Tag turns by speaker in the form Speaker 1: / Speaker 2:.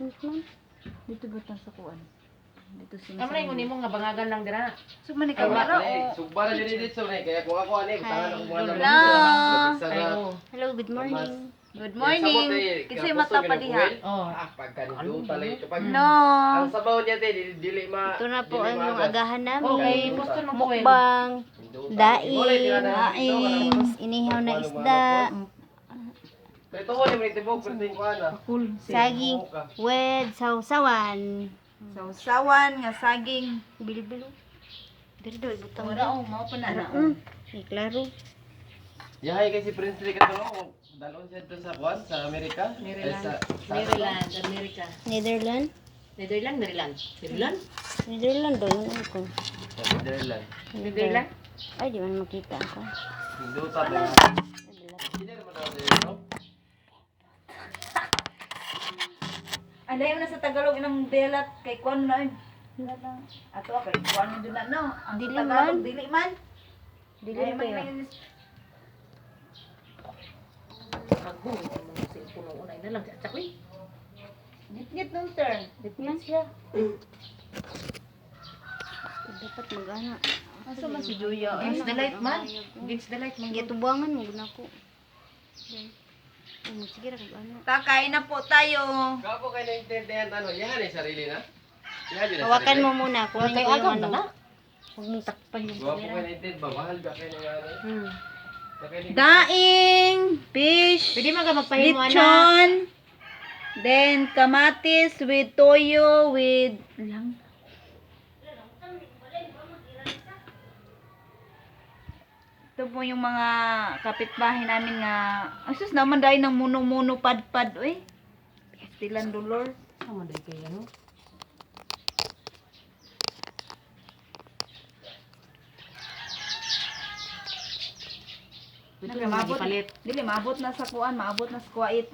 Speaker 1: Ano man?
Speaker 2: Dito ba sa kuan? Dito sa
Speaker 3: Amo na ingon nimo nga bangagan lang dira.
Speaker 2: So man ikaw ra
Speaker 4: Ay,
Speaker 2: o.
Speaker 4: sugba na dyan dito ni kaya kung ako ani, tangan ako mga
Speaker 2: Hello.
Speaker 3: Ay, oh.
Speaker 1: Hello, good morning.
Speaker 2: Good morning. Kasi mata pa diha.
Speaker 3: Oh.
Speaker 4: Ah, pagkanuduta lang ito. Pag,
Speaker 2: No.
Speaker 4: Ang sabaw niya te, dili, dili ma...
Speaker 1: Ito na po
Speaker 4: dili
Speaker 1: ang yung
Speaker 4: maagas.
Speaker 1: agahan namin.
Speaker 3: Okay, gusto ng kuwel.
Speaker 1: Mukbang,
Speaker 4: Induta.
Speaker 1: daing,
Speaker 4: Daing.
Speaker 1: tapos inihaw na isda,
Speaker 4: Pero ito ko ni tibok, pero ito yung kuha na.
Speaker 2: Cool.
Speaker 1: saging with sausawan.
Speaker 2: Sausawan nga saging.
Speaker 1: Bilbilo. Diri daw ibutang.
Speaker 2: Wala oh, mao pa na na.
Speaker 1: Ay, klaro.
Speaker 4: Yahay kay si Prince Rick ato no, dalon siya dito sa kuan sa Amerika. Ay,
Speaker 3: Maryland.
Speaker 4: sa
Speaker 3: Maryland, America.
Speaker 1: Netherland?
Speaker 3: Netherland, Maryland. Maryland?
Speaker 1: Netherland daw yun ko.
Speaker 4: Sa Netherlands.
Speaker 3: Netherland?
Speaker 1: Ay, di man makita ako.
Speaker 4: Induta ba? Hindi naman daw dito.
Speaker 2: Alay mo na sa Tagalog inang belat kay kuan na. Ato kay kuan mo na no. Ang
Speaker 1: Dili
Speaker 2: Tagalog
Speaker 1: man.
Speaker 2: dili man.
Speaker 1: Dili
Speaker 2: Ay, man
Speaker 1: kayo.
Speaker 2: na-
Speaker 3: Maghuwit ang mga cellphone ng unay na lang. Tsak, uy.
Speaker 2: Ngit-ngit nung turn.
Speaker 1: Man siya. Dapat mag-ana.
Speaker 2: Asa man si Juya?
Speaker 3: Against the light man. Against the light man.
Speaker 1: Gitubangan mo guna ko. Oh, sige ra kag ana.
Speaker 2: Kakain na po tayo.
Speaker 4: Gapo kay naintindihan ano, yahan eh sarili na. Yahan yun ang
Speaker 1: Hawakan
Speaker 4: sarili.
Speaker 1: mo muna kunin
Speaker 3: Kay
Speaker 1: ko yung
Speaker 3: agam
Speaker 1: ano.
Speaker 3: na na.
Speaker 1: Huwag mong takpan yung
Speaker 4: Gwapo
Speaker 1: camera.
Speaker 4: kay naintindihan ba mahal ba kay nang ano?
Speaker 2: Daing, fish,
Speaker 3: Pwede man ka magpahimo ana.
Speaker 2: lechon, then kamatis with toyo with lang. Ito po yung mga kapitbahay namin nga, asus naman dahil ng muno-muno padpad, uy. Pastilan dolor.
Speaker 3: Sama day kay ano. Ito na
Speaker 2: Maabot,
Speaker 3: palit.
Speaker 2: dili, maabot na sa kuan, maabot na sa kuwait.